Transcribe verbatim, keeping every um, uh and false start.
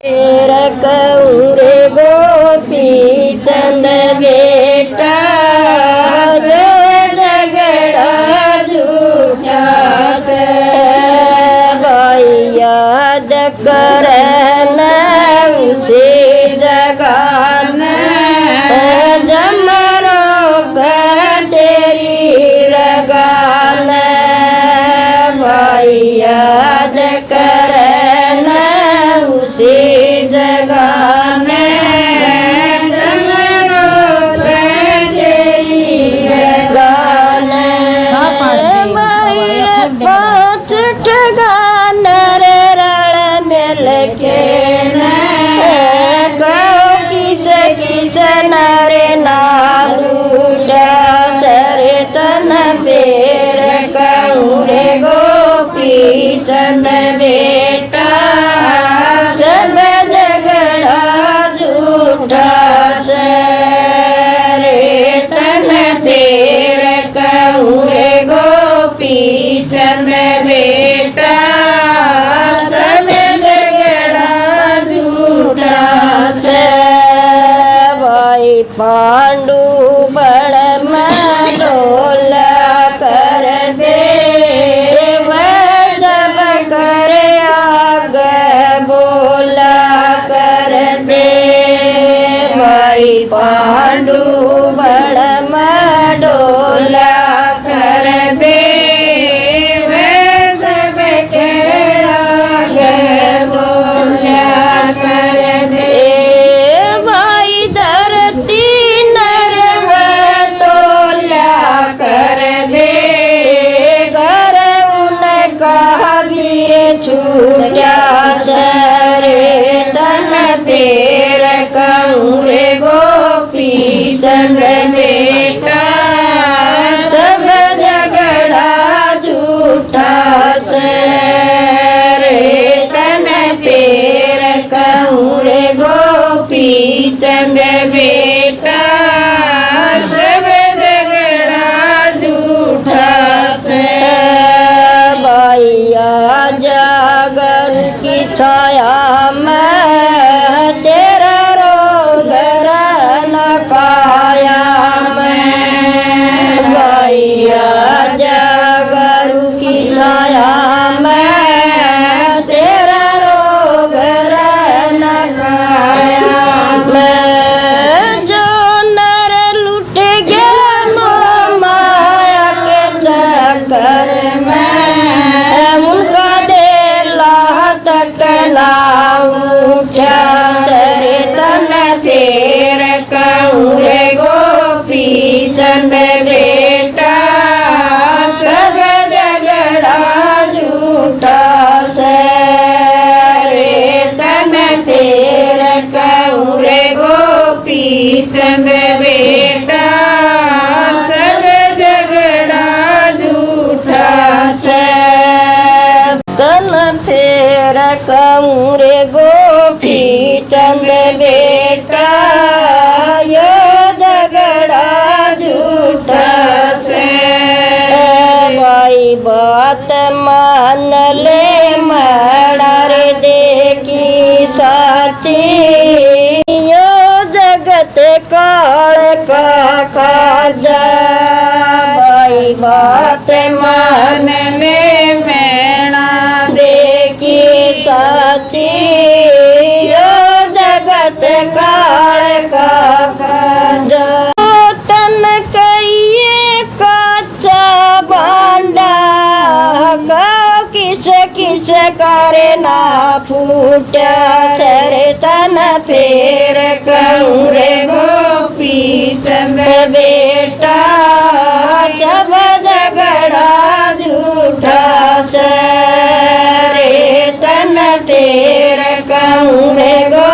फेर कहूँ रे गोपी चंद बेटा, यो झगड़ा झूठा से। भाई याद करना उसी जगह ने, जमरो तेरी रगा ने। भाई याद करना उसी जगह ने, जमरो तेरी रगा ने। पाँच ठिकाना रे रल मिल के न, कहो किस किस नारे ना रूठा सरे तन फेर कहूँ रे गोपी चंद बेटा, सब झगड़ा झूठा सरे तन फेर कहूँ रे गोपी चंद बेटा, सब झगड़ा झूठा से। भाई पांडु बड़ में डोला कर दे, वह सब करे आग बोला कर दे। भाई पांडु बड़ में डोला कर दे, वह सबके आगे बोला कर दे। भाई धरती नरवा तोला कर दे, घर उनका वीर छूटा सरे तन फेर कहूँ रे गोपी चंद बेटा, सब झगड़ा झूठा सरे तन फेर कहूँ रे गोपी चंद बेटा, सब झगड़ा झूठा से। भाई आजा घर की छाया में, तेरा रोग रहना काया में। भाई आजा घर की छाया में, तेरा रोग रहना काया में। जो नर लुट गया मोह माया के चक्कर में, उनका देला तक ना उठा सरे तन फेर कहूँ रे गोपी चंद बेटा, सब झगड़ा झूठा सरे तन फेर कहूँ रे गोपी चंद बेटा, सब झगड़ा झूठा से। तन फेर कहूँ रे गोपी चंद बेटा, यो झगड़ा झूठा से। भाई बात मान ले माड़ा रे देखी साथी, यो जगत काल का काजा। भाई बात मान ले मैना देखी साची, यो जगत काल का काजा। तन कहिए काचा भांडा, कहो किस किस करे ना फूटा। सरे तन फेर कहूँ रे गोपी चंद बेटा, सब झगड़ा झूठा। सरे तन फेर कहूँ रे गो